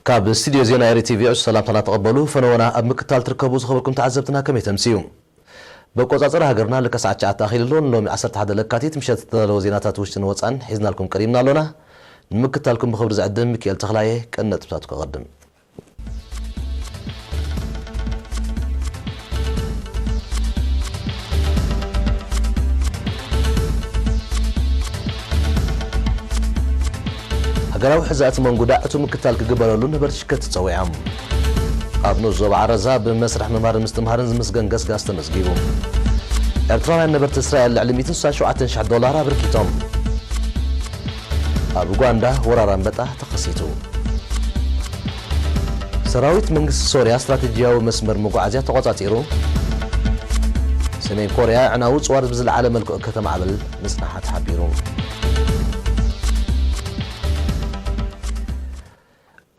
ካብ ስቱድዮ ዜና ኤሪ ቲቪ ዕሱ ሰላምታና ተቐበሉ። ፈነወና ኣብ ምክታል ትርከቡ ዝኸበርኩም ተዓዘብትና ከመይ ተምስዩ? በቆጻጸር ሃገርና ልከ ሰዓት ትሽዓተ ኣኺሉ ኣሎ። ንሎሚ ዓሰርተ ሓደ ለካቲት ምሸት ዝተዳለወ ዜናታት ውሽጥን ወጻን ሒዝናልኩም ቀሪብና ኣሎና። ንምክታልኩም ብኽብሪ ዝዕድም ሚካኤል ተኽላየ ቀን ነጥብታቱ ከቐድም። ሃገራዊ ሕዛእቲ መንጉዳ ዕቱ ምክታል ክግበረሉ ነበርቲ ሽከቲ ጸዊዖም። ኣብ ንኡስ ዞባ ዓረዛ ብመስርሕ ምምሃርን ምስትምሃርን ዝምስገን ገስጋስ ተመዝጊቡ። ኤርትራውያን ነበርቲ እስራኤል ልዕሊ ሚእትን ስሳን ሸውዓተን ሽሕ ዶላር ኣበርኪቶም። ኣብ ኡጋንዳ ወራር ኣንበጣ ተኸሲቱ። ሰራዊት መንግስቲ ሶርያ ስትራቴጂያዊ መስመር መጓዓዝያ ተቖጻጺሩ። ሰሜን ኮርያ ኣዕናዊ ጽዋር ብዝለዓለ መልክዑ ከተማዕብል ምጽናሓ ተሓቢሩ።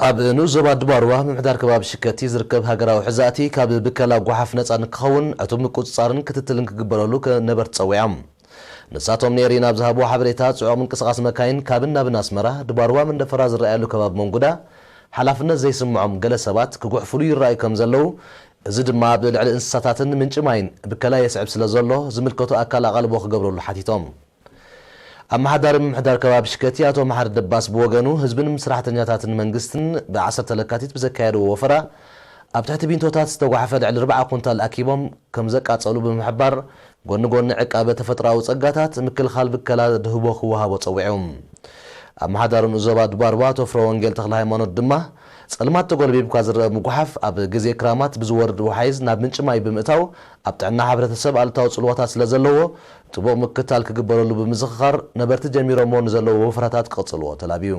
ኣብ ንኡስ ዞባ ድባርዋ ምምሕዳር ከባቢ ሽከቲ ዝርከብ ሃገራዊ ሕዛእቲ ካብ ብከላ ጓሓፍ ነጻ ንክኸውን ዕቱብ ምቁጽጻርን ክትትልን ክግበረሉ ከ-፣ ነበርቲ ጸዊዖም። ንሳቶም ንኤሪ ናብ ዝሃብዎ ሓበሬታ፣ ጽዑቕ ምንቅስቓስ መካይን ካብን ናብን ኣስመራ፣ ድባርዋ መንደፈራ ዝረኣየሉ ከባቢ መንጉዳ፣ ሓላፍነት ዘይስምዖም ገለ ሰባት ክጉሕፍሉ ይረኣዩ ከም ዘለዉ፣ እዚ ድማ ኣብ ልዕሊ እንስሳታትን ምንጪ ማይን ብከላ የስዕብ ስለ ዘሎ፣ ዝምልከቶ ኣካል ኣቓልቦ ክገብረሉ ሓቲቶም። ኣመሓዳሪ ምምሕዳር ከባቢ ሽከቲ ኣቶ መሓሪ ደባስ ብወገኑ፣ ህዝብን ሰራሕተኛታትን መንግስትን ብ ዓሰርተ ለካቲት ብዘካየድዎ ወፈራ፣ ኣብ ትሕቲ ቢንቶታት ዝተጓሕፈ ልዕሊ ኣርብዓ ኩንታል ኣኪቦም ከም ዘቃጸሉ ብምሕባር፣ ጎኒ ጎኒ ዕቃበ ተፈጥሮኣዊ ጸጋታት፣ ምክልኻል ብከላ ድህቦ ክወሃቦ ጸዊዑ። ኣመሓዳሪ ንኡስ ዞባ ድባርዋ ኣቶ ፍረወንጌል ተኽለሃይማኖት ድማ፣ ጸልማት ተጎልቢብካ ዝረአ ምጉሓፍ ኣብ ግዜ ክራማት ብዝወርድ ወሓይዝ ናብ ምንጪ ማይ ብምእታው፣ ኣብ ጥዕና ሕብረተሰብ ኣሉታዊ ጽልዋታት ስለ ዘለዎ፣ ጥቡቕ ምክትታል ክግበረሉ ብምዝኽኻር፣ ነበርቲ ጀሚሮሞ ንዘለዉ ወፈራታት ክቕጽልዎ ተላብዩ።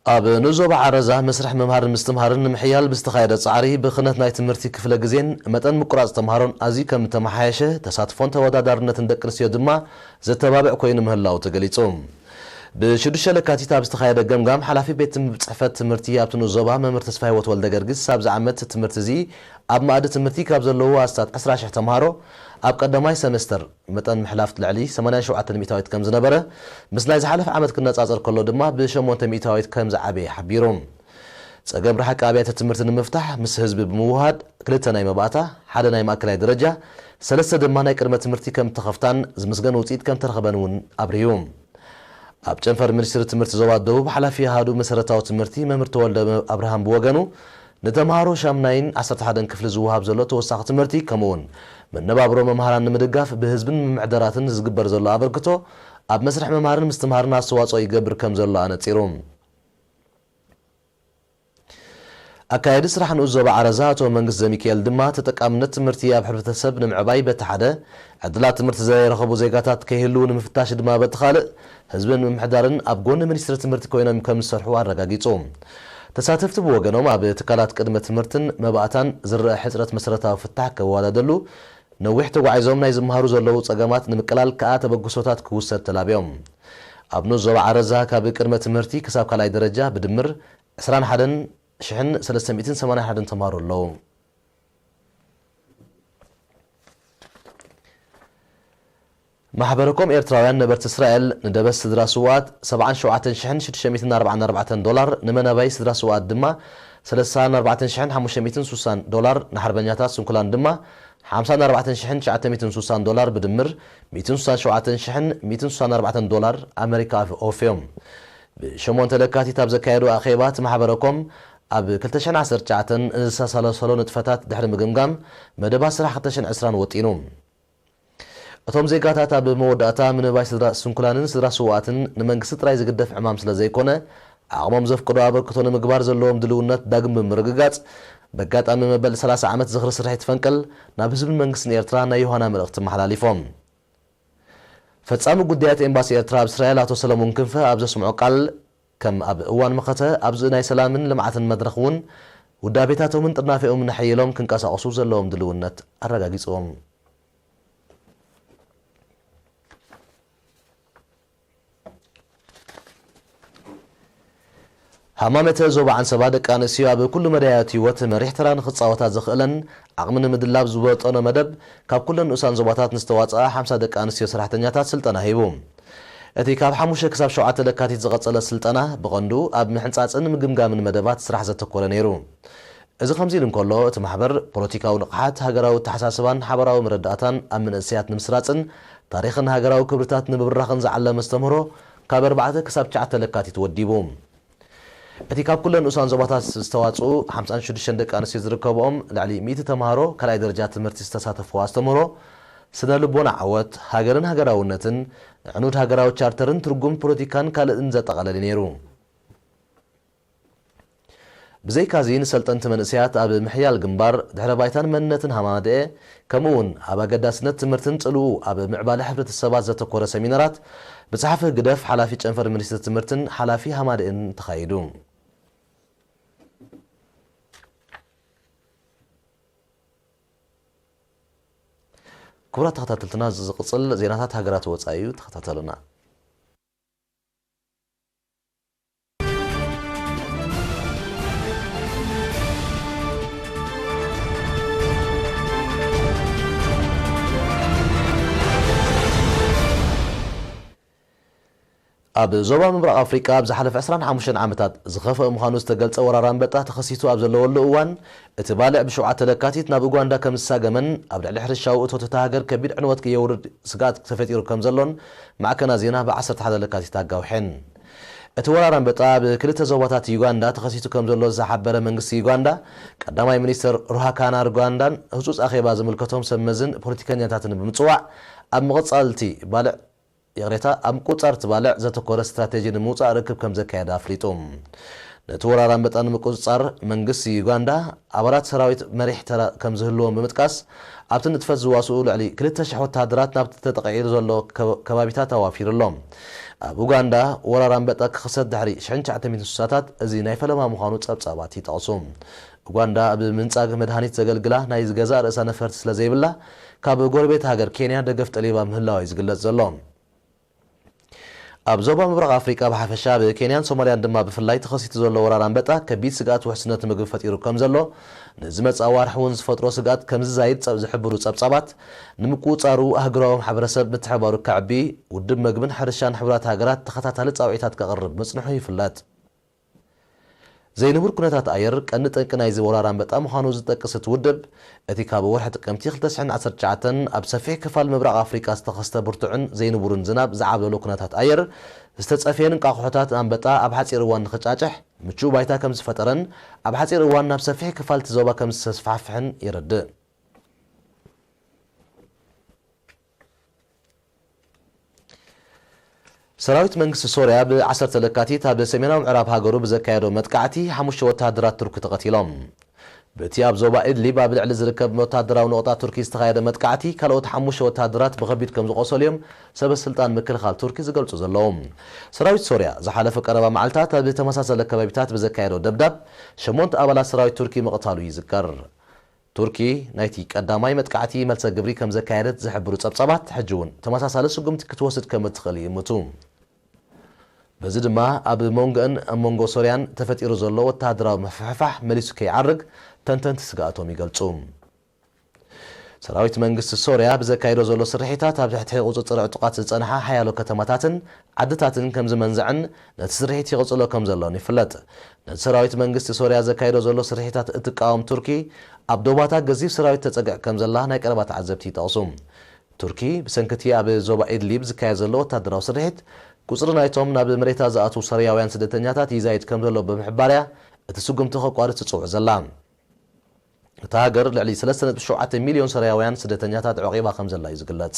ኣብ ንኡስ ዞባ ዓረዛ መስርሕ ምምሃርን ምስትምሃርን ንምሕያል ብዝተኻየደ ጻዕሪ፣ ብኽነት ናይ ትምህርቲ ክፍለ ግዜን መጠን ምቁራጽ ተምሃሮን ኣዝዩ ከም እተመሓየሸ፣ ተሳትፎን ተወዳዳርነትን ደቂ ኣንስትዮ ድማ ዘተባብዕ ኮይኑ ምህላዉ ተገሊጹ። ብሽዱሽተ ለካቲት ኣብ ዝተኻየደ ገምጋም፣ ሓላፊ ቤት ትም-፣ ጽሕፈት ትምህርቲ ኣብቲ ንኡስ ዞባ መምህር ተስፋሂወት ወልደገርግስ፣ ኣብዚ ዓመት ትምህርቲ እዚ ኣብ መኣዲ ትምህርቲ ካብ ዘለዉ ኣስታት ዕስራ ሽሕ ተምሃሮ ኣብ ቀዳማይ ሰሜስተር መጠን ምሕላፍ ልዕሊ ሰማንያን ሸውዓተን ሚእታዊት ከም ዝነበረ፣ ምስ ናይ ዝሓለፈ ዓመት ክነጻጸር ከሎ ድማ ብሸሞንተ ሚእታዊት ከም ዝዓበየ ሓቢሩ። ጸገም ርሓቂ ኣብያተ ትምህርቲ ንምፍታሕ ምስ ህዝቢ ብምውሃድ ክልተ ናይ መባእታ፣ ሓደ ናይ ማእከላይ ደረጃ፣ ሰለስተ ድማ ናይ ቅድመ ትምህርቲ ከም እተኸፍታን ዝምስገን ውጽኢት ከም እተረኽበን እውን ኣብርሁ። ኣብ ጨንፈር ሚኒስትሪ ትምህርቲ ዞባ ደቡብ ሓላፊ ኣሃዱ መሰረታዊ ትምህርቲ መምህር ተወልደ ኣብርሃም ብወገኑ፣ ንተምሃሮ ሻምናይን ዓሰርተ ሓደን ክፍሊ ዝወሃብ ዘሎ ተወሳኺ ትምህርቲ፣ ከምኡውን መነባብሮ መምሃራን ንምድጋፍ ብህዝብን ምምሕዳራትን ዝግበር ዘሎ ኣበርክቶ፣ ኣብ መስርሕ ምምሃርን ምስትምሃርን ኣስተዋጽኦ ይገብር ከም ዘሎ ኣነጺሩ። ኣካያዲ ስራሕ ንኡስ ዞባ ዓረዛ ኣቶ መንግስት ዘሚካኤል ድማ፣ ተጠቃምነት ትምህርቲ ኣብ ሕብረተሰብ ንምዕባይ በቲ ሓደ፣ ዕድላት ትምህርቲ ዘይረኸቡ ዜጋታት ከይህልዉ ንምፍታሽ ድማ በቲ ካልእ፣ ህዝብን ምምሕዳርን ኣብ ጎኒ ሚኒስትሪ ትምህርቲ ኮይኖም ከም ዝሰርሑ ኣረጋጊጹ። ተሳተፍቲ ብወገኖም፣ ኣብ ትካላት ቅድመ ትምህርትን መባእታን ዝረአ ሕጽረት መሰረታዊ ፍታሕ ከወዳደሉ፣ ነዊሕ ተጓዒዞም ናይ ዝመሃሩ ዘለዉ ጸገማት ንምቅላል ከኣ ተበግሶታት ክውሰድ ተላብዮም። ኣብ ንኡስ ዞባ ዓረዛ ካብ ቅድመ ትምህርቲ ክሳብ ካልኣይ ደረጃ ብድምር ዕስራን ሓደን ሽሕን ሰለስተ ሚእትን ሰማንያን ሓደን ተምሃሮ ኣለዉ። ማሕበረ ኮም ኤርትራውያን ነበርቲ እስራኤል ንደበስ ስድራ ስውኣት ሰብዓን ሸውዓተን ሽሕን ሽዱሽተ ሚእትን ኣርባዓን ኣርባዕተን ዶላር፣ ንመናባይ ስድራ ስውኣት ድማ ሰላሳን ኣርባዕተን ሽሕን ሓሙሽተ ሚእትን ስሳን ዶላር፣ ንሓርበኛታት ስንኩላን ድማ ሓምሳን ኣርባዕተን ሽሕን ትሽዓተ ሚእትን ስሳን ዶላር፣ ብድምር ሚእትን ስሳን ሸውዓተን ሽሕን ሚእትን ስሳን ኣርባዕተን ዶላር ኣመሪካ ኣፍ-፣ ኣወፍዮም። ብሸሞንተ ለካቲት ኣብ ዘካየዶ ኣኼባ እቲ ማሕበረ ኮም፣ ኣብ ክልተ ሽሕን ዓሰርተ ትሽዓተን ዝተሰላሰሎ ንጥፈታት ድሕሪ ምግምጋም፣ መደባት ስራሕ ክልተ ሽሕን ዕስራን ወጢኑ። እቶም ዜጋታት ኣብ መወዳእታ፣ ምንባይ ስድራ ስንኩላንን ስድራ ስውኣትን ንመንግስቲ ጥራይ ዝግደፍ ዕማም ስለ ዘይኮነ፣ ዓቕሞም ዘፍቅዶ ኣበርክቶ ንምግባር ዘለዎም ድልውነት ዳግም ብምርግጋጽ፣ በጋጣሚ መበል ሰላሳ ዓመት ዝኽሪ ስርሒት ፈንቅል፣ ናብ ህዝብን መንግስትን ኤርትራ ናይ ዮሃና መልእኽቲ ኣመሓላሊፎም። ፈጻሚ ጉዳያት ኤምባሲ ኤርትራ ኣብ እስራኤል ኣቶ ሰለሙን ክንፈ ኣብ ዘስምዖ ቃል፣ ከም ኣብ እዋን መኸተ ኣብዚ ናይ ሰላምን ልምዓትን መድረኽ እውን ውዳቤታቶምን ጥርናፌኦምን ኣሐይሎም ክንቀሳቐሱ ዘለዎም ድልውነት ኣረጋጊጽዎም። ሃማመተ ዞባ ዓንሰባ ደቂ ኣንስትዮ ኣብ ኩሉ መዳያት ህይወት መሪሕ ተራ ንኽጻወታ ዘኽእለን ዓቕሚ ንምድላብ ዝወጠኖ መደብ ካብ ኩለን ንኡሳን ዞባታት ንዝተዋጽኣ ሓምሳ ደቂ ኣንስትዮ ሰራሕተኛታት ስልጠና ሂቡ። እቲ ካብ ሓሙሽተ ክሳብ ሸውዓተ ለካቲት ዝቐጸለ ስልጠና ብቐንዱ ኣብ ምሕንጻጽን ምግምጋምን መደባት ስራሕ ዘተኮረ ነይሩ። እዚ ከምዚ ኢሉ እንከሎ፣ እቲ ማሕበር ፖለቲካዊ ንቕሓት፣ ሃገራዊ ኣተሓሳስባን ሓባራዊ መረዳእታን ኣብ መንእሰያት ንምስራጽን ታሪኽን ሃገራዊ ክብርታት ንምብራኽን ዝዓለመ ኣስተምህሮ ካብ ኣርባዕተ ክሳብ ትሽዓተ ለካቲት ወዲቡ። እቲ ካብ ኩለን ንኡሳን ዞባታት ዝተዋጽኡ ሓምሳን ሽዱሽተን ደቂ ኣንስትዮ ዝርከብኦም ልዕሊ ሚእቲ ተምሃሮ ካልኣይ ደረጃ ትምህርቲ ዝተሳተፍዎ ኣስተምህሮ፣ ስነ ልቦና ዓወት፣ ሃገርን ሃገራውነትን፣ ኣዕኑድ ሃገራዊ ቻርተርን ትርጉም ፖለቲካን ካልእን ዘጠቓለለ ነይሩ። ብዘይካዚ፣ ንሰልጠንቲ መንእሰያት ኣብ ምሕያል ግንባር፣ ድሕረ ባይታን መንነትን ሃማደኤ፣ ከምኡ እውን ኣብ ኣገዳስነት ትምህርትን ጽልኡ ኣብ ምዕባለ ሕብረተሰባት ዘተኮረ ሰሚናራት ብጸሓፊ ህግደፍ፣ ሓላፊ ጨንፈር ሚኒስትሪ ትምህርትን ሓላፊ ሃማደኤን ተኻይዱ። ክቡራት ተኸታተልትና፣ እዚ ዝቕጽል ዜናታት ሃገራት ወጻኢ እዩ። ተኸታተሉና። ኣብ ዞባ ምብራቕ ኣፍሪቃ ኣብ ዝሓለፈ ዕስራን ሓሙሽተን ዓመታት ዝኸፍአ ምዃኑ ዝተገልጸ ወራር ኣንበጣ ተኸሲቱ ኣብ ዘለወሉ እዋን፣ እቲ ባልዕ ብሸውዓተ ለካቲት ናብ ኡጋንዳ ከም ዝሳገመን ኣብ ልዕሊ ሕርሻዊ እቶት እታ ሃገር ከቢድ ዕንወት የውርድ ስግኣት ተፈጢሩ ከም ዘሎን ማዕከናት ዜና ብ ዓሰርተ ሓደ ለካቲት ኣጋውሐን። እቲ ወራር ኣንበጣ ኣብ ክልተ ዞባታት ዩጋንዳ ተኸሲቱ ከም ዘሎ ዝሓበረ መንግስቲ ዩጋንዳ፣ ቀዳማይ ሚኒስተር ሩሃካና ሩጋንዳን ህጹጽ ኣኼባ ዝምልከቶም ሰብ መዝን ፖለቲከኛታትን ብምጽዋዕ፣ ኣብ ምቕጻል እቲ ባልዕ፣ ይቕሬታ፣ ኣብ ምቁጽጻር እቲ ባልዕ ዘተኮረ ስትራቴጂ ንምውጻእ ርክብ ከም ዘካየደ ኣፍሊጡ። ነቲ ወራር ኣንበጣ ንምቁጽጻር መንግስቲ ዩጋንዳ ኣባላት ሰራዊት መሪሕ ተራ ከም ዝህልዎም ብምጥቃስ፣ ኣብቲ ንጥፈት ዝዋስኡ ልዕሊ ክልተ ሽሕ ወተሃደራት ናብቲ ተጠቒዑ ዘሎ ከ-፣ ከባቢታት ኣዋፊሩ ኣሎ። ኣብ ኡጋንዳ ወራር ኣንበጣ ክኽሰት ድሕሪ ሽሕን ትሽዓተ ሚእትን ስሳታት እዚ ናይ ፈለማ ምዃኑ ጸብጻባት ይጠቕሱ። ኡጋንዳ ኣብ ምንጻግ መድሃኒት ዘገልግላ ናይ ገዛእ ርእሳ ነፈርቲ ስለ ዘይብላ፣ ካብ ጎረቤት ሃገር ኬንያ ደገፍ ጠሊባ ምህላዋ እዩ ዝግለጽ ዘሎ። ኣብ ዞባ ምብራቕ ኣፍሪቃ ብሓፈሻ፣ ኣብ ኬንያን ሶማልያን ድማ ብፍላይ ተኸሲቱ ዘሎ ወራር ኣንበጣ ከቢድ ስግኣት ውሕስነት ምግቢ ፈጢሩ ከም ዘሎ፣ ንዝመጽእ ኣዋርሕ እውን ዝፈጥሮ ስግኣት ከም ዝዛይድ ጸብ-፣ ዝሕብሩ ጸብጻባት፣ ንምቁጽጻሩ ኣህጉራዊ ማሕበረሰብ ምትሕብባሩ ከዕቢ፣ ውድብ መግብን ሕርሻን ሕቡራት ሃገራት ተኸታታሊ ጻውዒታት ከቕርብ ምጽንሑ ይፍለጥ። ዘይንቡር ኩነታት ኣየር ቀንዲ ጠንቂ ናይዚ ወራር ኣንበጣ ምዃኑ ዝጠቅስ እቲ ውድብ፣ እቲ ካብ ወርሒ ጥቅምቲ ክልተ ሽሕን ዓሰርተ ትሽዓተን ኣብ ሰፊሕ ክፋል ምብራቕ ኣፍሪቃ ዝተኸስተ ብርቱዕን ዘይንቡርን ዝናብ ዝዓብለሎ ኩነታት ኣየር፣ ዝተጸፍየን እንቋቑሖታት ኣንበጣ ኣብ ሓጺር እዋን ንኽጫጭሕ ምቹእ ባይታ ከም ዝፈጠረን ኣብ ሓጺር እዋን ናብ ሰፊሕ ክፋል እቲ ዞባ ከም ዝተስፋሕፍሕን የረድእ። ሰራዊት መንግስቲ ሶርያ ብ ዓሰርተ ለካቲት ኣብ ሰሜናዊ ምዕራብ ሃገሩ ብዘካየዶ መጥቃዕቲ ሓሙሽተ ወተሃደራት ቱርኪ ተቐቲሎም። በቲ ኣብ ዞባ ኢድሊብ ኣብ ልዕሊ ዝርከብ ወተሃደራዊ ነቑጣ ቱርኪ ዝተኻየደ መጥቃዕቲ፣ ካልኦት ሓሙሽተ ወተሃደራት ብኸቢድ ከም ዝቖሰሉ እዮም ሰበ ስልጣን ምክልኻል ቱርኪ ዝገልጹ ዘለዉ። ሰራዊት ሶርያ ዝሓለፈ ቀረባ መዓልታት ኣብ ተመሳሳሊ ከባቢታት ብዘካየዶ ደብዳብ፣ ሸሞንተ ኣባላት ሰራዊት ቱርኪ ምቕታሉ ይዝከር። ቱርኪ ናይቲ ቀዳማይ መጥቃዕቲ መልሰ ግብሪ ከም ዘካየደት ዝሕብሩ ጸብጻባት፣ ሕጂ እውን ተመሳሳሊ ስጉምቲ ክትወስድ ከም እትኽእል ይእምቱ። በዚ ድማ ኣብ መንጎአን ኣብ መንጎ ሶርያን ተፈጢሩ ዘሎ ወተሃደራዊ ምፍሕፋሕ መሊሱ ከይዓርግ ተንተንቲ ስግኣቶም ይገልጹ። ሰራዊት መንግስቲ ሶርያ ብዘካይዶ ዘሎ ስርሒታት ኣብ ትሕቲ ቁጽጽር ዕጡቓት ዝጸንሓ ሓያሎ ከተማታትን ዓድታትን ከም ዝመንዝዕን ነቲ ስርሒት ይቕጽሎ ከም ዘሎን ይፍለጥ። ነቲ ሰራዊት መንግስቲ ሶርያ ዘካይዶ ዘሎ ስርሒታት እትቃወም ቱርኪ፣ ኣብ ዶባታ ገዚፍ ሰራዊት ተጸግዕ ከም ዘላ ናይ ቀረባ ተዓዘብቲ ይጠቕሱ። ቱርኪ፣ ብሰንኪ እቲ ኣብ ዞባ ኢድሊብ ዝካየድ ዘሎ ወታደራዊ ስርሒት፣ ቁጽሪ ናይቶም ናብ መሬታ ዝኣትዉ ሶርያውያን ስደተኛታት ይዛይድ ከም ዘሎ ብምሕባር እያ እቲ ስጉምቲ ከቋርጽ ትጽውዕ ዘላ። እታ ሃገር ልዕሊ ሰለስተ ነጥቢ ሸውዓተ ሚልዮን ሶርያውያን ስደተኛታት ዐቒባ ከም ዘላ እዩ ዝግለጽ።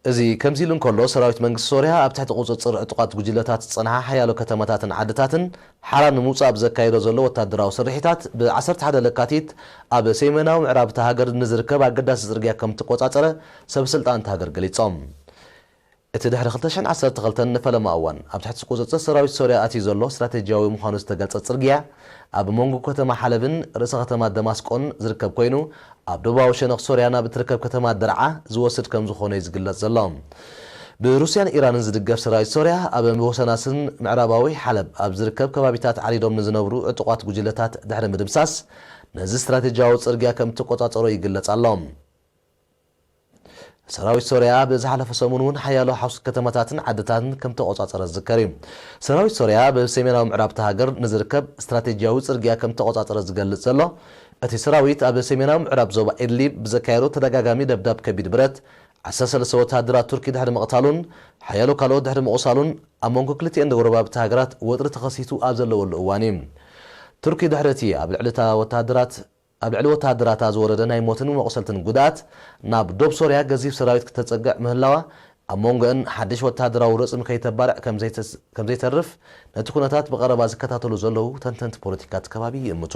እዚ ከምዚ ኢሉ እንከሎ፣ ሰራዊት መንግስቲ ሶርያ ኣብ ትሕቲ ቁጽጽር ዕጡቓት ጉጅለታት ዝጸንሓ ሓያሎ ከተማታትን ዓድታትን ሓራ ንምውጻእ ኣብ ዘካየዶ ዘሎ ወታደራዊ ስርሒታት፣ ብ ዓሰርተ ሓደ ለካቲት ኣብ ሰሜናዊ ምዕራብ እታ ሃገር ንዝርከብ ኣገዳሲ ጽርግያ ከም እተቆጻጸረ ሰብ ስልጣን እታ ሃገር ገሊጾም። እቲ ድሕሪ ክልተ ሽሕን ዓሰርተ ክልተን ንፈለማ እዋን ኣብ ትሕቲ ቁጽጽር ሰራዊት ሶርያ ኣትዩ ዘሎ ስትራቴጂያዊ ምዃኑ ዝተገልጸ ጽርግያ፣ ኣብ መንጎ ከተማ ሓለብን ርእሰ ከተማ ደማስቆን ዝርከብ ኮይኑ፣ ኣብ ደቡባዊ ሸነኽ ሶርያ ናብ እትርከብ ከተማ ደርዓ ዝወስድ ከም ዝኾነ እዩ ዝግለጽ ዘሎ። ብሩስያን ኢራንን ዝድገፍ ሰራዊት ሶርያ፣ ኣብ ወሰናስን ምዕራባዊ ሓለብ ኣብ ዝርከብ ከባቢታት ዓሪዶም ንዝነብሩ ዕጡቓት ጉጅለታት ድሕሪ ምድምሳስ፣ ነዚ ስትራቴጂያዊ ጽርግያ ከም እተቆጻጸሮ ይግለጽ ኣሎ። ሰራዊት ሶርያ ኣብ ዝሓለፈ ሰሙን እውን ሓያሎ ሓውሲ ከተማታትን ዓድታትን ከም ተቆጻጸረ ዝዝከር እዩ። ሰራዊት ሶርያ ኣብ ሰሜናዊ ምዕራብ እታ ሃገር ንዝርከብ ስትራቴጂያዊ ጽርግያ ከም ተቆጻጸረ ዝገልጽ ዘሎ እቲ ሰራዊት፣ ኣብ ሰሜናዊ ምዕራብ ዞባ ኢድሊብ ብዘካየዶ ተደጋጋሚ ደብዳብ ከቢድ ብረት፣ ዓሰርተ ሰለስተ ወተሃደራት ቱርኪ ድሕሪ ምቕታሉን ሓያሎ ካልኦት ድሕሪ ምቑሳሉን፣ ኣብ መንጎ ክልቲኤን ጎረባብቲ ሃገራት ወጥሪ ተኸሲቱ ኣብ ዘለወሉ እዋን እዩ። ቱርኪ ድሕሪ እቲ ኣብ ልዕሊ እታ ወተሃደራት ኣብ ልዕሊ ወተሃደራታ ዝወረደ ናይ ሞትን መቑሰልትን ጉድኣት፣ ናብ ዶብ ሶርያ ገዚፍ ሰራዊት ክተጸግዕ ምህላዋ፣ ኣብ መንጎአን ሓድሽ ወተሃደራዊ ርእስም ከይተባርዕ ከም ዘይተስ-፣ ከም ዘይተርፍ፣ ነቲ ኩነታት ብቐረባ ዝከታተሉ ዘለዉ ተንተንቲ ፖለቲካ እቲ ከባቢ ይእምቱ።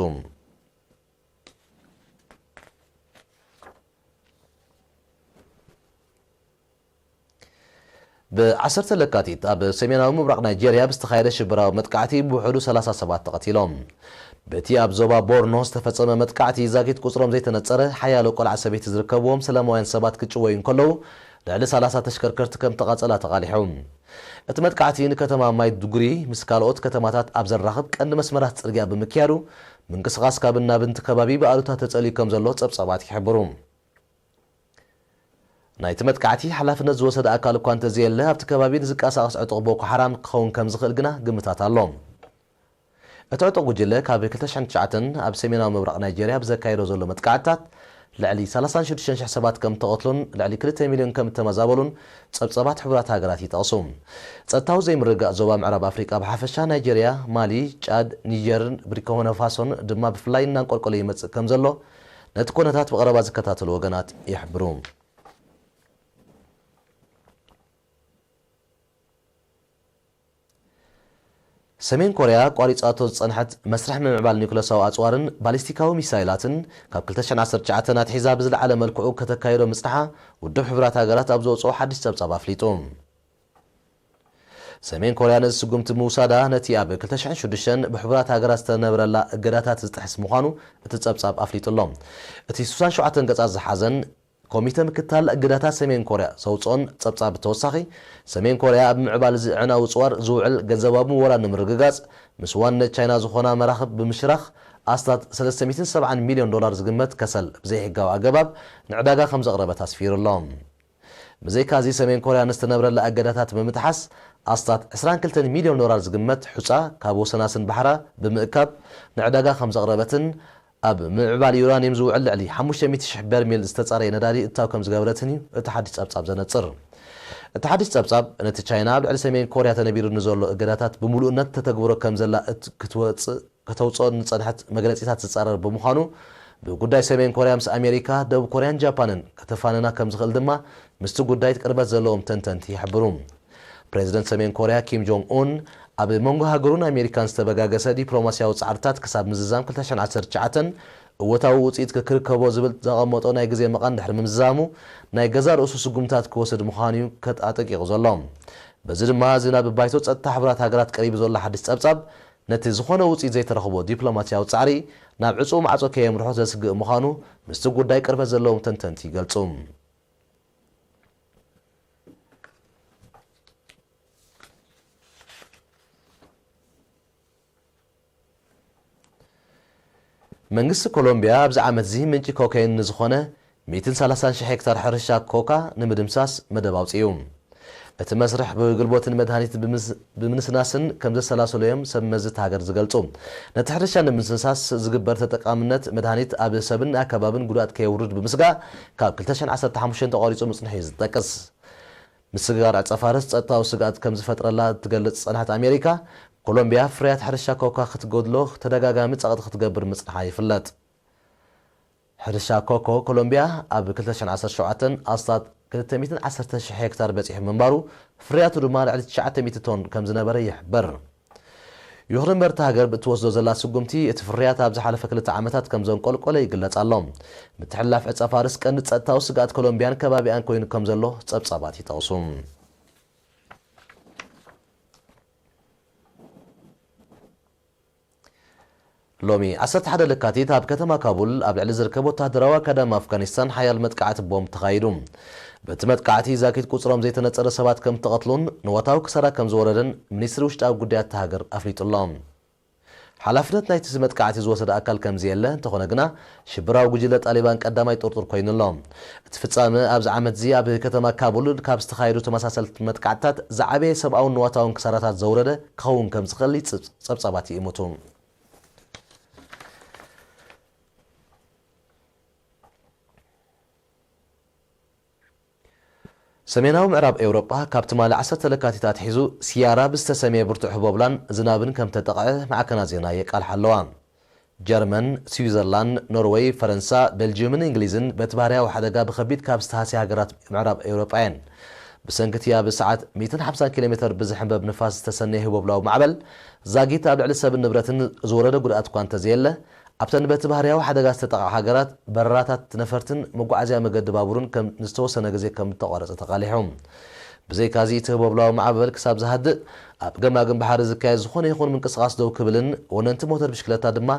ብዓሰርተ ለካቲት ኣብ ሰሜናዊ ምብራቕ ናይጄርያ ብዝተኻየደ ሽበራዊ መጥቃዕቲ ብውሕዱ ሰላሳ ሰባት ተቐቲሎም። በቲ ኣብ ዞባ ቦርኖ ዝተፈጸመ መጥቃዕቲ፣ ዛጊት ቁጽሮም ዘይተነጸረ ሓያሎ ቆልዓ ሰበይቲ ዝርከብዎም ሰላማውያን ሰባት ክጭወዩ እንከለዉ፣ ልዕሊ ሰላሳ ተሽከርከርቲ ከም ተቓጸላ ተቓሊሑ። እቲ መጥቃዕቲ ንከተማ ማይዱጉሪ ምስ ካልኦት ከተማታት ኣብ ዘራኽብ ቀንዲ መስመራት ጽርግያ ብምክያዱ፣ ምንቅስቓስ ካብን ናብን እቲ ከባቢ ብኣሉታ ተጸልዩ ከም ዘሎ ጸብጻባት ይሕብሩ። ናይቲ መጥቃዕቲ ሓላፍነት ዝወሰደ ኣካል እኳ እንተዘየለ፣ ኣብቲ ከባቢ ንዝቀሳቐስ ዕጡቕ ቦኮ ሓራም ክኸውን ከም ዝኽእል ግና ግምታት ኣሎ። እቲ ዕጡቕ ጉጅለ ካብ ክልተ ሽሕን ትሽዓተን ኣብ ሰሜናዊ ምብራቕ ናይጄርያ ብዘካየዶ ዘሎ መጥቃዕትታት ልዕሊ ሰላሳን ሽዱሽተን ሽሕ ሰባት ከም እተቐትሉን ልዕሊ ክልተ ሚልዮን ከም እተመዛበሉን ጸብጻባት ሕቡራት ሃገራት ይጠቕሱ። ጸጥታዊ ዘይምርግጋእ ዞባ ምዕራብ ኣፍሪቃ ብሓፈሻ፣ ናይጄርያ፣ ማሊ፣ ጫድ፣ ኒጀርን ቡርኪና ፋሶን ድማ ብፍላይ እናንቆልቆለ ይመጽእ ከም ዘሎ ነቲ ኩነታት ብቐረባ ዝከታተሉ ወገናት ይሕብሩ። ሰሜን ኮርያ ኣቋሪጻቶ ዝጸንሐት መስርሕ ምምዕባል ኒውክለሳዊ ኣጽዋርን ባሊስቲካዊ ሚሳይላትን፣ ካብ ክልተ ሽሕን ዓሰርተ ትሽዓተን ኣትሒዛ ብዝለዓለ መልክዑ ከተካይዶ ምጽንሓ ውድብ ሕቡራት ሃገራት ኣብ ዘውጽኦ ሓድሽ ጸብጻብ ኣፍሊጡ። ሰሜን ኮርያ ነዚ ስጉምቲ ምውሳዳ፣ ነቲ ኣብ ክልተ ሽሕን ሽዱሽተን ብሕቡራት ሃገራት ዝተነብረላ እገዳታት ዝጥሕስ ምዃኑ እቲ ጸብጻብ ኣፍሊጡ ኣሎ። እቲ ስሳን ሸውዓተን ገጻት ዝሓዘን ኮሚተ ምክትታል እገዳታት ሰሜን ኮርያ ዘውጽኦን ጸብጻብ ብተወሳኺ፣ ሰሜን ኮርያ ኣብ ምዕባል እዚ ኣዕናዊ ጽዋር ዝውዕል ገንዘባዊ ምወራ ንምርግጋጽ፣ ምስ ዋንነት ቻይና ዝኾና መራኽብ ብምሽራኽ፣ ኣስታት ሰለስተ ሚእትን ሰብዓን ሚልዮን ዶላር ዝግመት ከሰል ብዘይሕጋዊ ኣገባብ ንዕዳጋ ከም ዘቕረበት ኣስፊሩ ኣሎ። ብዘይካ እዚ፣ ሰሜን ኮርያ ንዝተነብረላ እገዳታት ብምጥሓስ፣ ኣስታት ዕስራን ክልተን ሚልዮን ዶላር ዝግመት ሑጻ ካብ ወሰናስን ባሕራ ብምእካብ ንዕዳጋ ከም ዘቕረበትን፣ ኣብ ምዕባል ዩራኒየም ዝውዕል ልዕሊ ሓሙሽተ ሚእቲ ሽሕ በርሜል ዝተጻረየ ነዳዲ እታው ከም ዝገበረትን እዩ እቲ ሓድሽ ጸብጻብ ዘነጽር። እቲ ሓድሽ ጸብጻብ፣ ነቲ ቻይና ኣብ ልዕሊ ሰሜን ኮርያ ተነቢሩ ንዘሎ እገዳታት ብምሉእነት ተተግብሮ ከም ዘላ እት-፣ ክትወጽእ ከተውጽኦ ንጸንሐት መግለጺታት ዝጻረር ብምዃኑ፣ ብጉዳይ ሰሜን ኮርያ ምስ ኣሜሪካ፣ ደቡብ ኮርያን ጃፓንን ከተፋንና ከም ዝኽእል ድማ ምስቲ ጉዳይ ቅርበት ዘለዎም ተንተንቲ ይሕብሩ። ፕሬዚደንት ሰሜን ኮርያ ኪም ጆንግ ኡን፣ ኣብ መንጎ ሃገሩን ኣሜሪካን ዝተበጋገሰ ዲፕሎማስያዊ ጻዕርታት ክሳብ ምዝዛም ክልተ ሽሕን ዓሰርተ ትሽዓተን እወታዊ ውጽኢት ክርከቦ ዝብል ዘቐመጦ ናይ ግዜ መቓን ድሕሪ ምምዛሙ፣ ናይ ገዛእ ርእሱ ስጉምታት ክወስድ ምዃኑ እዩ ከጥ-፣ ኣጠንቂቑ ዘሎ። በዚ ድማ፣ እዚ ናብ ባይቶ ጸጥታ ሕቡራት ሃገራት ቀሪቡ ዘሎ ሓድሽ ጸብጻብ፣ ነቲ ዝኾነ ውጽኢት ዘይተረኽቦ ዲፕሎማስያዊ ጻዕሪ ናብ ዕጹው ማዕጾ ከየምርሖ ዘስግእ ምዃኑ ምስቲ ጉዳይ ቅርበት ዘለዎም ተንተንቲ ይገልጹ። መንግስቲ ኮሎምቢያ ኣብዚ ዓመት እዚ ምንጪ ኮካይን ንዝኾነ ሚእትን ሰላሳን ሽሕ ሄክታር ሕርሻ ኮካ ንምድምሳስ መደብ ኣውጺኡ። እቲ መስርሕ ብግልቦትን መድሃኒት ብምስ-፣ ብምንስናስን ከም ዘሰላሰሉ እዮም ሰብ መዚ እታ ሃገር ዝገልጹ። ነቲ ሕርሻ ንምንስናስ ዝግበር ተጠቃምነት መድሃኒት ኣብ ሰብን ኣከባብን ጉድኣት ከየውርድ ብምስጋእ፣ ካብ ክልተ ሽሕን ዓሰርተ ሓሙሽተን ተቋሪጹ ምጽንሑ እዩ ዝጠቅስ። ምስግጋር ዕጸ ፋርስ ጸጥታዊ ስግኣት ከም ዝፈጥረላ እትገልጽ ዝጸንሐት ኣሜሪካ፣ ኮሎምቢያ ፍርያት ሕርሻ ኮካ ክትጎድሎ ተደጋጋሚ ጸቕጢ ክትገብር ምጽንሓ ይፍለጥ። ሕርሻ ኮኮ ኮሎምቢያ ኣብ ክልተ ሽሕን ዓሰርተ ሸውዓተን ኣስታት ክልተ ሚእትን ዓሰርተ ሽሕ ሄክታር በጺሑ ምንባሩ፣ ፍርያቱ ድማ ልዕሊ ትሽዓተ ሚእቲ ቶን ከም ዝነበረ ይሕበር። ይኹን እምበር፣ እታ ሃገር ብእትወስዶ ዘላ ስጉምቲ፣ እቲ ፍርያት ኣብ ዝሓለፈ ክልተ ዓመታት ከም ዘንቆልቆለ ይግለጽ ኣሎ። ምትሕልላፍ ዕጸ ፋርስ ቀንዲ ጸጥታዊ ስግኣት ኮሎምቢያን ከባቢኣን ኮይኑ ከም ዘሎ ጸብጻባት ይጠቕሱ። ሎሚ ዓሰርተ ሓደ ለካቲት ኣብ ከተማ ካቡል ኣብ ልዕሊ ዝርከብ ወተሃደራዊ ኣካዳሚ ኣፍጋኒስታን ሓያል መጥቃዕቲ ቦምብ ተኻይዱ። በቲ መጥቃዕቲ ዛጊት ቁጽሮም ዘይተነጸረ ሰባት ከም እተቐትሉን ንዋታዊ ክሳራ ከም ዝወረደን ሚኒስትሪ ውሽጣዊ ጉዳያት እታ ሃገር ኣፍሊጡ ኣሎ። ሓላፍነት ናይቲ መጥቃዕቲ ዝወሰደ ኣካል ከም ዘየለ እንተኾነ ግና ሽብራዊ ጉጅለ ጣሊባን ቀዳማይ ጥርጡር ኮይኑ ኣሎ። እቲ ፍጻመ ኣብዚ ዓመት እዚ ኣብ ከተማ ካቡል ካብ ዝተኻየዱ ተመሳሰልቲ መጥቃዕትታት ዝዓበየ ሰብኣውን ንዋታውን ክሳራታት ዘውረደ ክኸውን ከም ዝኽእል ይጽ-፣ ጸብጻባት ይእምቱ። ሰሜናዊ ምዕራብ ኤውሮጳ ካብ ትማሊ ዓሰርተ ለካቲት ኣትሒዙ ሲያራ ብዝተሰምየ ብርቱዕ ህቦብላን ዝናብን ከም ተጠቕዐ ማዕከናት ዜና የቃልሓ ኣለዋ። ጀርመን፣ ስዊዘርላንድ፣ ኖርወይ፣ ፈረንሳ፣ ቤልጅየምን እንግሊዝን በቲ ባህርያዊ ሓደጋ ብኸቢድ ካብ ዝተሃስያ ሃገራት ምዕራብ ኤውሮጳ እየን። ብሰንኪ እቲ ኣብ ሰዓት ሚእትን ሓምሳን ኪሎ ሜተር ብዝሕንበብ ንፋስ ዝተሰነየ ህቦብላዊ ማዕበል ዛጊት ኣብ ልዕሊ ሰብን ንብረትን ዝወረደ ጉድኣት እኳ እንተዘየለ፣ ኣብተን በቲ ባህርያዊ ሓደጋ ዝተጠቕዓ ሃገራት በረራታት ነፈርትን መጓዓዝያ መገዲ ባቡርን ከም ንዝተወሰነ ግዜ ከም እተቋረጸ ተቓሊሑ። ብዘይካዚ እቲ ህቦብላዊ ማዕበል ክሳብ ዝሃድእ ኣብ ገማግም ባሕሪ ዝካየድ ዝኾነ ይኹን ምንቅስቓስ ደው ክብልን ወነንቲ ሞተር ብሽክለታ ድማ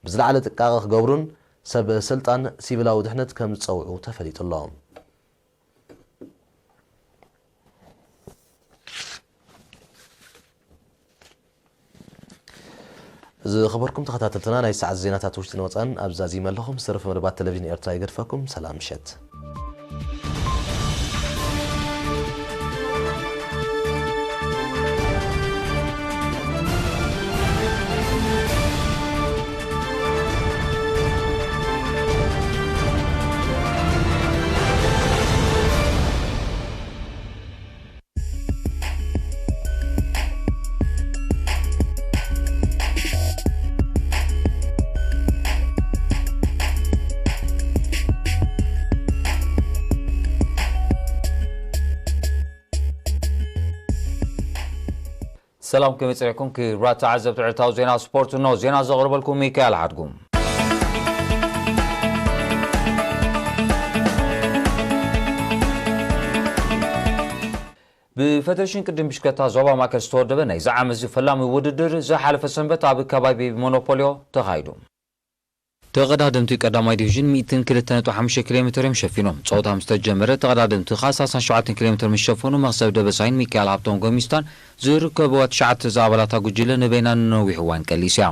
ብዝለዓለ ጥንቃቐ ክገብሩን ሰብ ስልጣን ሲቪላዊ ድሕነት ከም ዝጸውዑ ተፈሊጡ ኣሎ። ዝኸበርኩም ተኸታተልትና፣ ናይ ሰዓት ዜናታት ውሽጥን ወጻእን ኣብ ዛዚመ ኣለኹ። ዝተረፈ መደባት ቴሌቪዥን ኤርትራ ይገድፈኩም። ሰላም ምሸት። ሰላም፣ ከመይ ጸኒሕኩም ክቡራት ተዓዘብቲ ዕለታዊ ዜና ስፖርት? እነሆ ዜና ዘቕርበልኩም ሚካኤል ሓድጉ። ብፌደሬሽን ቅድድም ብሽክለታ ዞባ ማእከል ዝተወደበ ናይዚ ዓመት እዚ ፈላሚ ውድድር ዝሓለፈ ሰንበት ኣብ ከባቢ ሞኖፖልዮ ተኻይዱ። ተቐዳደምቲ ቀዳማይ ዲቪዥን ሚእትን ክልተ ነጥቢ ሓሙሽተ ኪሎ ሜተር እዮም ሸፊኖም። ጸወታ ምስ ተጀመረ፣ ተቐዳደምቲ ከኣ ሰላሳን ሸውዓተን ኪሎ ሜተር ምስ ሸፈኑ፣ መኽሰብ ደበሳይን ሚካኤል ሃብቶም ጎሚስታን ዝርከብዋ ትሽዓተ ዝኣባላታ ጉጅለ ንበይና ንነዊሕ እዋን ቀሊስ እያ።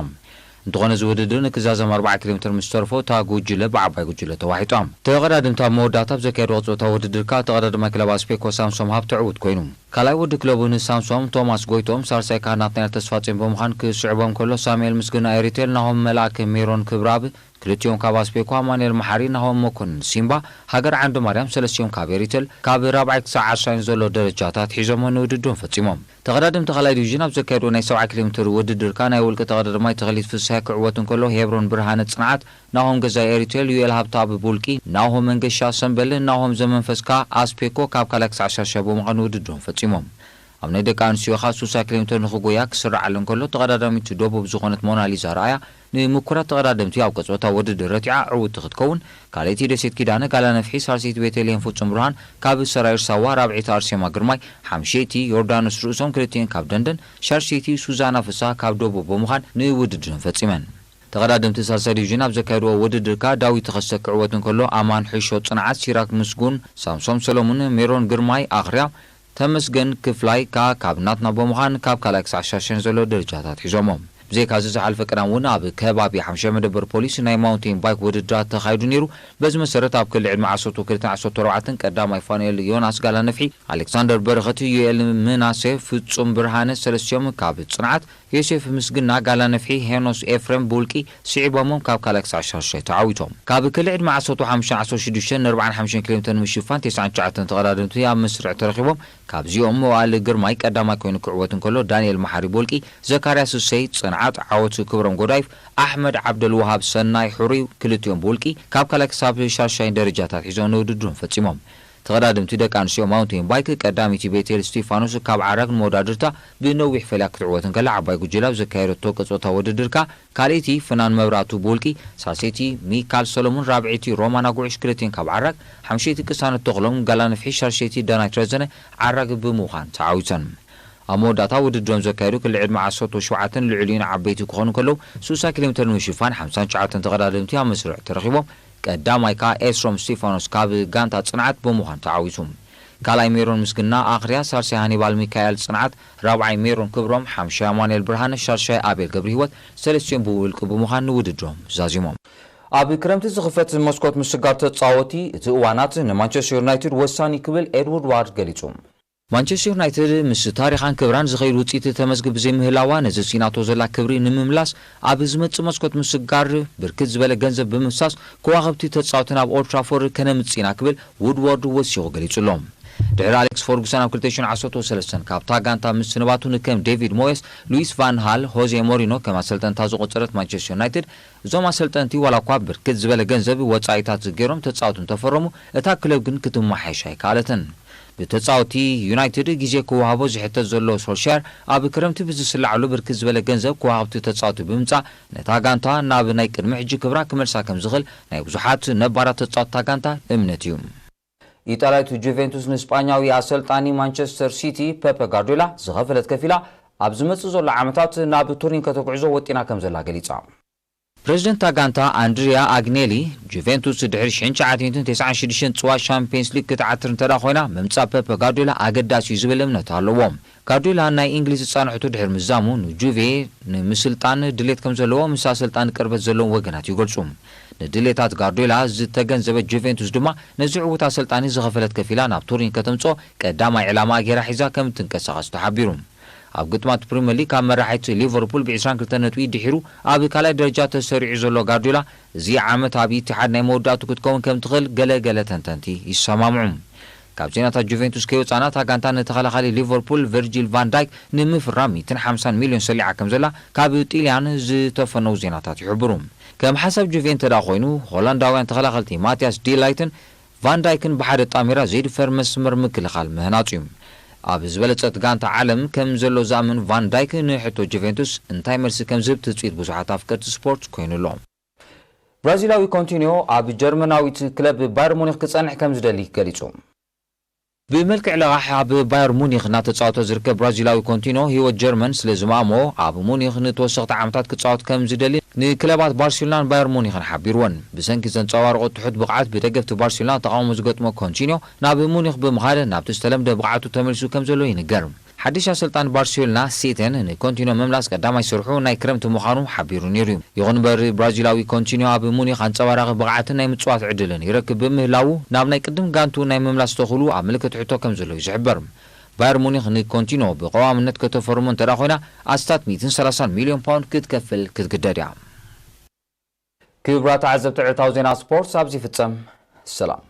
እንተኾነ፣ እዚ ውድድር ንክዛዘም ኣርብዓ ኪሎ ሜተር ምስ ተርፎ፣ እታ ጉጅለ ብዓባይ ጉጅለ ተዋሒጣ። ተቐዳደምቲ ኣብ መወዳእታ ኣብ ዘካየድዎ ጸወታ ውድድር ከኣ፣ ተቐዳዳማይ ክለብ ኣስፔኮ ሳምሶም ሃብተ ዕዉት ኮይኑ። ካልኣይ ወዲ ክለቡ ንሳምሶም ቶማስ ጎይቶም፣ ሳልሳይ ከኣ ናትናኤል ተስፋጽዮን ብምዃን ክስዕቦም ከሎ፣ ሳሙኤል ምስግና ኤሪቴል፣ ናሆም መልኣከ፣ ሜሮን ክብረኣብ፣ ክልቲኦም ካብ ኣስፔኮ፣ ኣማኑኤል መሓሪ፣ ናሆም መኮንን ሲምባ፣ ሃገር ዓንዲ ማርያም፣ ሰለስቲኦም ካብ ኤሪቴል፣ ካብ ራብዓይ ክሳዕ ዓሰርሳይን ዘሎ ደረጃታት ሒዞሞ ንውድድሮም ፈጺሞም። ተቐዳደምቲ ካልኣይ ዲቪዥን ኣብ ዘካየድዎ ናይ ሰብዓ ኪሎ ሜትር ውድድር ከኣ ናይ ውልቂ ተቐዳዳማይ ተኽሊት ፍስሃ ክዕወት እንከሎ፣ ሄብሮን ብርሃነ ጽንዓት፣ ናሆም ገዛኢ ኤሪቴል፣ ዩኤል ሃብተኣብ ቡልቂ፣ ናሆም መንገሻ ሰምበልን ናሆም ዘመንፈስካ ኣስፔኮ ካብ ካልኣይ ክሳዕ ሻሻይ ብምዃን ውድድሮም ፈጺሞም። ኣብ ናይ ደቂ ኣንስትዮ ከኣ ሱሳ ኪሎ ሜትር ንኽጎያ ክስራዓለን ከሎ፣ ተቐዳዳሚት ደቡብ ዝኾነት ሞናሊዛ ረኣያ ንምኩራት ተቐዳደምቲ ኣብ ቀጽበታ ውድድር ረቲዓ ዕውቲ ክትከውን፣ ካልኣይቲ ደሴት ኪዳነ ጋላ ነፍሒ፣ ሳልሰይቲ ቤተልሔም ፍጹም ብርሃን ካብ ሰራይር ሳዋ፣ ራብዐይቲ ኣርሴማ ግርማይ፣ ሓምሸይቲ ዮርዳኖስ ርእሶም ክልቲኤን ካብ ደንደን፣ ሻድሸይቲ ሱዛና ፍስሃ ካብ ደቡብ ብምዃን ንውድድረን ፈጺመን። ተቐዳደምቲ ሳልሳይ ዲቪዥን ኣብ ዘካየድዎ ውድድር ከኣ ዳዊት ተኸስተ ክዕወት እንከሎ፣ ኣማን ሕሾ ጽንዓት፣ ሲራክ ምስጉን፣ ሳምሶም ሰለሙን፣ ሜሮን ግርማይ፣ ኣኽርያ፣ ተመስገን ክፍላይ ከኣ ካብ ናትና ብምዃን ካብ ካልኣይ ክሳዕ ሻሸን ዘሎ ደረጃታት ሒዞሞ። ብዘይካዚ ዝሓለፈ ቀዳም እውን ኣብ ከባቢ ሓምሻይ መደበር ፖሊስ ናይ ማውንቴን ባይክ ውድድራት ተኻይዱ ነይሩ። በዚ መሰረት ኣብ ክሊ ዕድመ ዓሰርተ ክልተን ዓሰርተ ኣርባዕተን ቀዳማይ ፋኑኤል ዮናስ ጋላ ነፍሒ፣ ኣሌክሳንደር በረኸት፣ ዩኤል ምናሴ፣ ፍጹም ብርሃነ ሰለስቲኦም ካብ ጽንዓት፣ ዮሴፍ ምስግና ጋላ ነፍሒ፣ ሄኖስ ኤፍሬም ብውልቂ ስዒቦሞም ካብ ካልኣይ ክሳዕ ሻድሻይ ተዓዊቶም። ካብ ክሊ ዕድመ ዓሰርተ ሓሙሽተን ዓሰርተ ሽዱሽተን ኣርባዓን ሓሙሽተን ኪሎ ሜትር ንምሽፋን ተስዓን ትሽዓተን ተቐዳደምቲ ኣብ መስርዕ ተረኺቦም። ካብዚኦም መዋእል ግርማይ ቀዳማይ ኮይኑ ክዕወት እንከሎ፣ ዳንኤል መሓሪ ብውልቂ፣ ዘካርያስ እሰይ ጽንዓት፣ ዓወት ክብሮም ጎዳይፍ፣ ኣሕመድ ዓብደልወሃብ ሰናይ ሕሩይ ክልቲኦም ብውልቂ ካብ ካልኣይ ክሳብ ሻድሻይ ደረጃታት ሒዞም ንውድድሮም ፈጺሞም። ተቐዳደምቲ ደቂ ኣንስትዮ ማውንቴን ባይክ ቀዳሚቲ ቤቴል ስቲፋኖስ ካብ ዓራግ ንመወዳድርታ ብነዊሕ ፈልያ ክትዕወት እንከላ፣ ዓባይ ጉጅለ ኣብ ዘካየደቶ ቀጾታ ውድድር ከኣ ካልኣይቲ ፍናን መብራቱ ብውልቂ፣ ሳልሰይቲ ሚካል ሰሎሙን፣ ራብዐይቲ ሮማና ጉዕሽ ክልቲኤን ካብ ዓራግ፣ ሓምሸይቲ ቅሳነት ተኽሎም ጋላ ነፍሒ፣ ሻድሸይቲ ዳናይት ረዘነ ዓራግ ብምዃን ተዓዊተን። ኣብ መወዳእታ ውድድሮም ዘካየዱ ክልተ ዕድመ ዓሰርተ ሸውዓተን ልዕሊኡን ዓበይቲ ክኾኑ ከለዉ፣ ስሳ ኪሎ ሜትር ንምሽፋን ሓምሳን ትሽዓተን ተቐዳደምቲ ኣብ መስርዕ ተረኺቦም። ቀዳማይ ከኣ ኤስሮም ስቲፋኖስ ካብ ጋንታ ጽንዓት ብምዃን ተዓዊቱ። ካልኣይ ሜሮን ምስግና ኣኽርያ፣ ሳልሳይ ሃኒባል ሚካኤል ጽንዓት፣ ራብዓይ ሜሮን ክብሮም፣ ሓምሻይ ኣማኑኤል ብርሃነ፣ ሻድሻይ ኣቤል ገብረህይወት፣ ሰለስቲኦም ብውልቂ ብምዃን ንውድድሮም ዛዚሞም። ኣብ ክረምቲ ዝኽፈት መስኮት ምስጋር ተጻወቲ እቲ እዋናት ንማንቸስተር ዩናይትድ ወሳኒ ክብል ኤድዋርድ ዋርድ ገሊጹ። ማንቸስተር ዩናይትድ ምስ ታሪኻን ክብራን ዝኸይድ ውጽኢት ተመዝግብ ብዘይምህላዋ፣ ነዚ ስኢናቶ ዘላ ክብሪ ንምምላስ ኣብ ዝመጽእ መስኮት ምስጋር ብርክት ዝበለ ገንዘብ ብምፍሳስ ከዋኽብቲ ተጻወቲ ናብ ኦልድ ትራፎርድ ከነምጽእ ኢና ክብል ውድዋርድ ወሲኹ ገሊጹ ኣሎ። ድሕሪ ኣሌክስ ፈርጉሰን ኣብ ክልተ ሽሕን ዓሰርተ ሰለስተን ካብታ ጋንታ ምስንባቱ፣ ንከም ዴቪድ ሞየስ፣ ሉዊስ ቫን ሃል፣ ሆዜ ሞሪኖ ከም ኣሰልጠንታ ዝቖጸረት ማንቸስተር ዩናይትድ፣ እዞም ኣሰልጠንቲ ዋላ እኳ ብርክት ዝበለ ገንዘብ ወጻኢታት ገይሮም ተጻወቲ እንተፈረሙ፣ እታ ክለብ ግን ክትመሓየሽ ኣይከኣለትን። ብተጻወቲ ዩናይትድ ግዜ ክወሃቦ ዝሕተት ዘሎ ሶልሻየር፣ ኣብ ክረምቲ ብዝስላዓሉ ብርክት ዝበለ ገንዘብ ከዋኽብቲ ተጻወቲ ብምምጻእ፣ ነታ ጋንታ ናብ ናይ ቅድሚ ሕጂ ክብራ ክመልሳ ከም ዝኽእል ናይ ብዙሓት ነባራት ተጻወትታ ጋንታ እምነት እዩ። ኢጣልያዊት ጁቬንቱስ ንስጳኛዊ ኣሰልጣኒ ማንቸስተር ሲቲ ፔፐ ጋርዲዮላ ዝኸፈለት ከፊላ፣ ኣብ ዝመጽእ ዘሎ ዓመታት ናብ ቱሪን ከተጉዕዞ ወጢና ከም ዘላ ገሊጻ። ፕረዚደንት እታ ጋንታ ኣንድሪያ ኣግኔሊ፣ ጁቬንቱስ ድሕሪ ሽሕን ትሽዓተ ሚእትን ተስዓን ሽዱሽተን ጽዋ ሻምፒየንስ ሊግ ክትዓትር እንተ ደኣ ኮይና፣ ምምጻእ ፔፐ ጋርዲዮላ ኣገዳሲ እዩ ዝብል እምነት ኣለዎ። ጋርዲዮላ ናይ እንግሊዝ ጻንሕቱ ድሕሪ ምዛሙ፣ ንጁቬ ንምስልጣን ድሌት ከም ዘለዎ ምስ ኣሰልጣኒ ቅርበት ዘለዎም ወገናት ይገልጹ። ንድሌታት ጋርዲዮላ ዝተገንዘበ ጁቬንቱስ ድማ፣ ነዚ ዕዉት ኣሰልጣኒ ዝኸፈለት ከፊላ ናብ ቱሪን ከተምጽኦ ቀዳማይ ዕላማ ገይራ ሒዛ ከም እትንቀሳቐስ ተሓቢሩ። ኣብ ግጥማት ፕሪምየር ሊግ ካብ መራሒት ሊቨርፑል ብ ዕስራን ክልተን ነጥቢ ድሒሩ ኣብ ካልኣይ ደረጃ ተሰሪዑ ዘሎ ጋርዲዮላ፣ እዚ ዓመት ኣብ ኢትሓድ ናይ መወዳእቱ ክትከውን ከም ትኽእል ገለ ገለ ተንተንቲ ይሰማምዑ። ካብ ዜናታት ጁቬንቱስ ከይወጻና፣ እታ ጋንታ ንተኸላኻሊ ሊቨርፑል ቨርጂል ቫን ዳይክ ንምፍራም ሚእትን ሓምሳን ሚልዮን ሰሊዓ ከም ዘላ ካብ ጢልያን ዝተፈነዉ ዜናታት ይሕብሩ። ከም ሓሳብ ጁቬ እንተ ደኣ ኮይኑ፣ ሆላንዳውያን ተኸላኸልቲ ማቲያስ ዲ ላይትን ቫን ዳይክን ብሓደ ጣሚራ ዘይድፈር መስመር ምክልኻል ምህናጹ እዩ። ኣብ ዝበለጸት ጋንታ ዓለም ከም ዘሎ ዝኣምን ቫን ዳይክ፣ ንሕቶ ጁቬንቱስ እንታይ መልሲ ከም ዝህብ ትጽቢት ብዙሓት ኣፍቀርቲ ስፖርት ኮይኑ ኣሎ። ብራዚላዊ ኮንቲኒዮ ኣብ ጀርመናዊት ክለብ ባየር ሙኒክ ክጸንሕ ከም ዝደሊ ገሊጹ። ብመልክዕ ለቓሕ ኣብ ባየር ሙኒክ እናተጻወተ ዝርከብ ብራዚላዊ ኮንቲኖ፣ ህይወት ጀርመን ስለ ዝማእሞ፣ ኣብ ሙኒክ ንተወሰኽቲ ዓመታት ክጻወት ከም ዝደሊ ንክለባት ባርሴሎናን ባየር ሙኒክን ሓቢርወን። ብሰንኪ ዘንጸባረቖ ትሑት ብቕዓት፣ ብደገፍቲ ባርሴሎና ተቓውሞ ዝገጥሞ ኮንቲኖ፣ ናብ ሙኒክ ብምኻድ ናብቲ ዝተለምደ ብቕዓቱ ተመሊሱ ከም ዘሎ ይንገር። ሓድሽ ኣሰልጣኒ ባርሴሎና፣ ሴቴን፣ ንኮንቲኖ ምምላስ ቀዳማይ ስርሑ ናይ ክረምቲ ምዃኑ ሓቢሩ ነይሩ እዩ። ይኹን እምበር፣ ብራዚላዊ ኮንቲኖ ኣብ ሙኒክ ኣንጸባራቒ ብቕዓትን ናይ ምጽዋት ዕድልን ይረክብ ብምህላዉ፣ ናብ ናይ ቅድም ጋንቱ ናይ ምምላስ ተኽእሉ ኣብ ምልክት ሕቶ ከም ዘሎ እዩ ዝሕበር። ባየር ሙኒክ ንኮንቲኖ ብቐዋምነት ከተፈርሞ እንተ ደኣ ኮይና፣ ኣስታት ሚእትን ሰላሳን ሚልዮን ፓውንድ ክትከፍል ክትግደድ እያ። ክቡራት ተዓዘብቲ፣ ዕለታዊ ዜና ስፖርት ኣብዚ ይፍጸም። ሰላም።